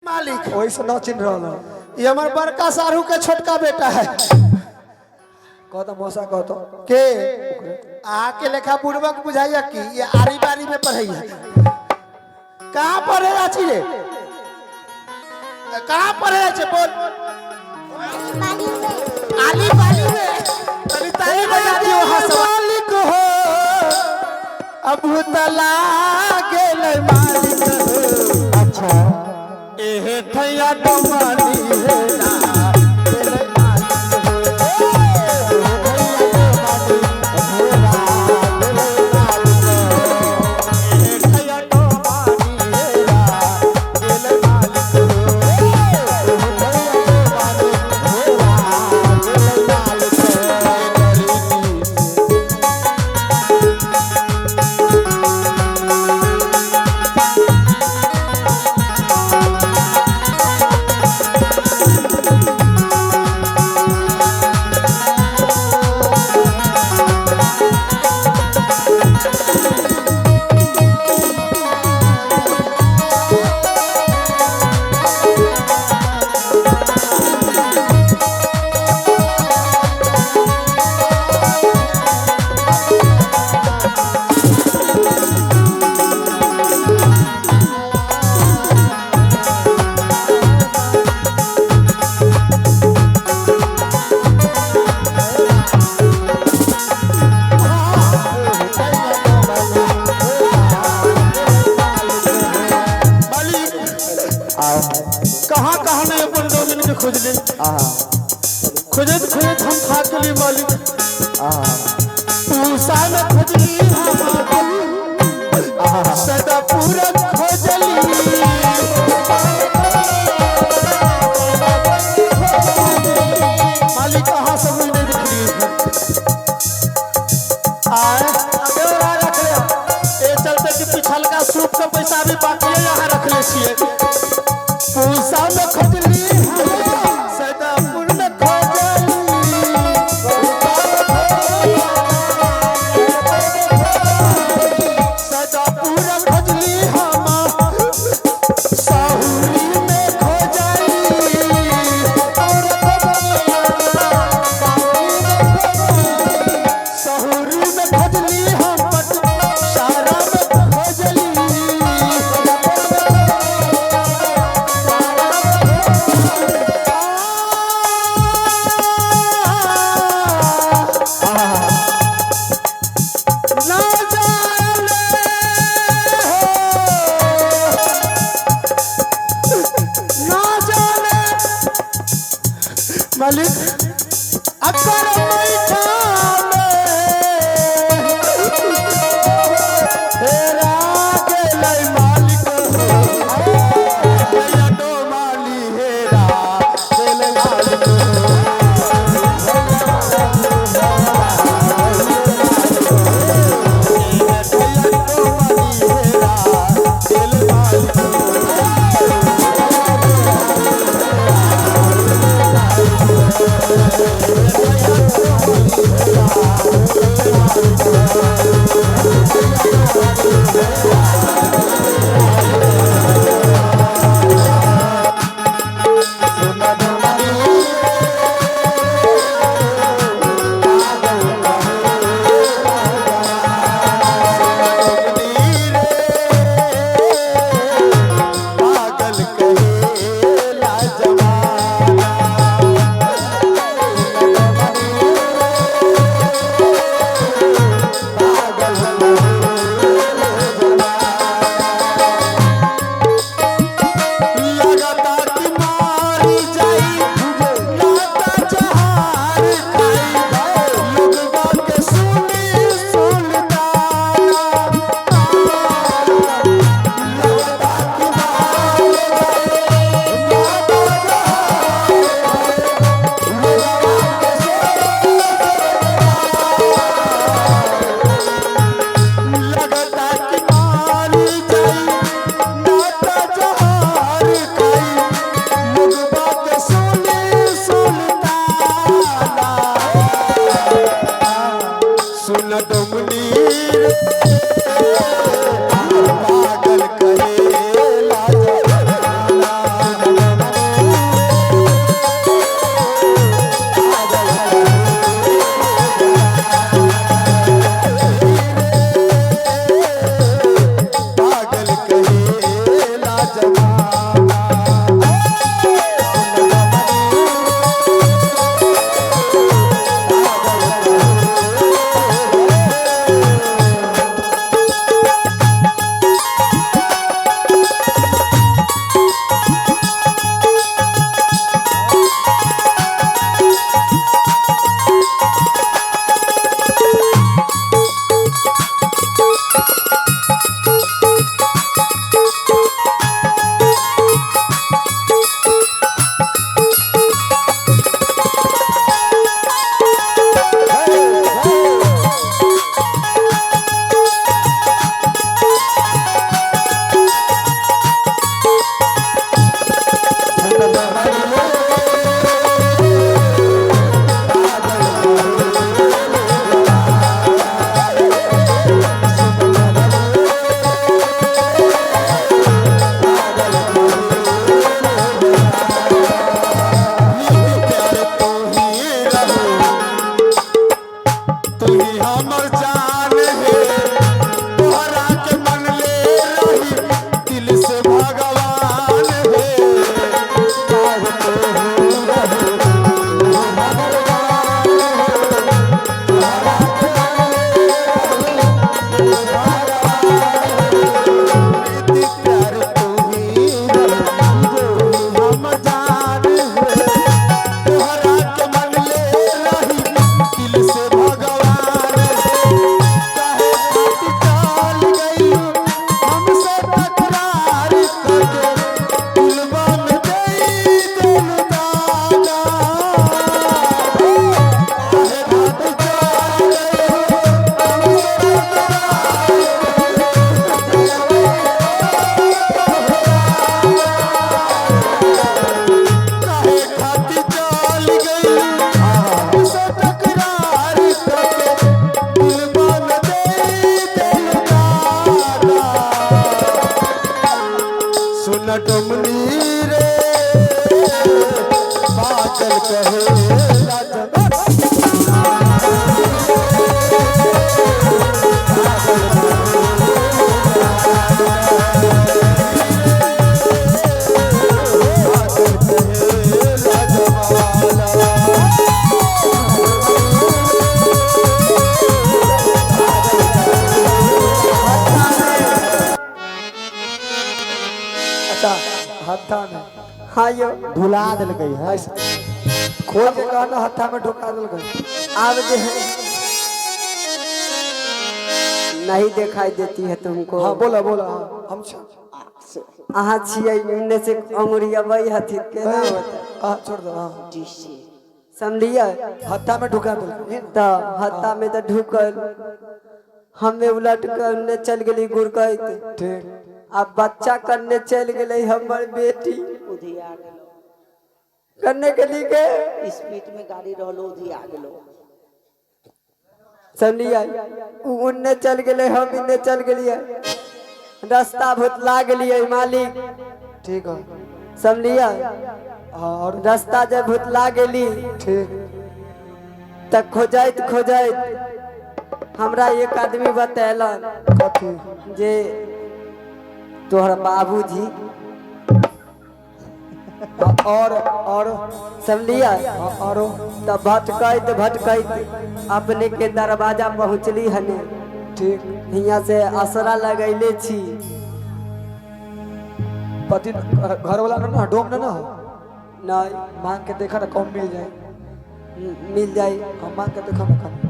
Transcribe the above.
मालिक। ओहि से न चिन्ह रहल हन। ये हमार बड़का साढ़ू के छोटका बेटा है। कह तो मौसा, कह तो। के आके लेखा बुड़बक बुझाइया कि ये आरी बारी में पढ़ैया। कहाँ पढ़े रांची रे? कहाँ पढ़े रांची बोल? आली बाली में। तनी ताली बजा दियो। हंसवा मालिक हो, अब तला गेल मालिक हो। अच्छा। एहे ठैया डोमानी हे ना गेलै मालिक हो। एहे ठैया डोमानी हे ना गेलै मालिक हो। मालिक, कहाँ कहाँ नहीं अपन डोमिन के खोजली। खोजत खोजत हम थाक गेली मालिक। पूसा में खोजली, हम सदापुर खोजली। मालिक, कहाँ सब नहीं देखली। आए देवरा रख ले। ए चलते कि पिछलका सूप के पैसा भी बाकी है, यहाँ रख ले छिए। पूसा में खोजली, सदापुर में खोजली, सदापुर खोजली, हम साहुरी में खोजली, सहुरी में खोजली, हम सारा में खोजली। ना जाने हो, ना जाने मालिक, अकर बैठा में हेरा गेलै मालिक हो। भैया डोमाली हेरा गेलै मालिक हो। भैया डोमाली हेरा गेलै मालिक हो। तू ही हमर जान है, तोहरा के मन ले रही दिल से भगवान है। काहे तू ही रहो, तू हमर जान है, तोहरा के मन ले रही दिल से भगवान है। प्रीति प्यार तू ही रहो, तू ही हमर जान है, तोहरा के मन ले रही दिल से भगवान है। काहे खातिर चल गइलू हमसे तकरार करके, दिलवा में देई देलू दागा। काहे खातिर चल गइलू हमसे तकरार काहे खातिर चल गइलू हमसे तकरार करके, दिलवा में देई देलू दागा। सुन डुमनी रे पागल कहे राजा। पागल कहे राजवाला। अच्छा हत्था में हाँ यो भुला दिल गई है। खोल के कहना हत्था में ढुका दिल गई। अब जो है नहीं दिखाई देती है तुमको। हाँ बोला बोला। हाँ, हम अहाँ छियै इन्ने से अंगुरिया हथी केना होता। हाँ छोड़ दो। हाँ समझिए हत्था में ढुका दिल गई। तो हत्ता में तो ढुकल हमें उलट के उन्ने चल गेली गुड़कैत। ठीक। आ बच्चा करने चल गेलै हमर बेटी उधिया गेलो। करने के लिए के स्पीड में गाड़ी रहलो उधिया गेलो। समझिए उ उन्ने चल गेलै हम इन्ने चल गेलियै रास्ता भुतला गेलियै मालिक। ठीक है। समझिए हाँ और रास्ता जब भुतला गेली ठीक। त खोजैत खोजैत हमरा एक आदमी बतेलन कथी जे तोहर बाबूजी। हाँ, और समझलिए हाँ, औरो त भटकैत भटकैत अपने के दरवाजा पहुँचली हने। ठीक। हियाँ से असरा लगैले छी। पति घर वाला ना ना डोम ना ना हो नहीं मांग के देखा ना कम मिल जाए। मिल जाई। हम मांग के देखा ना कम।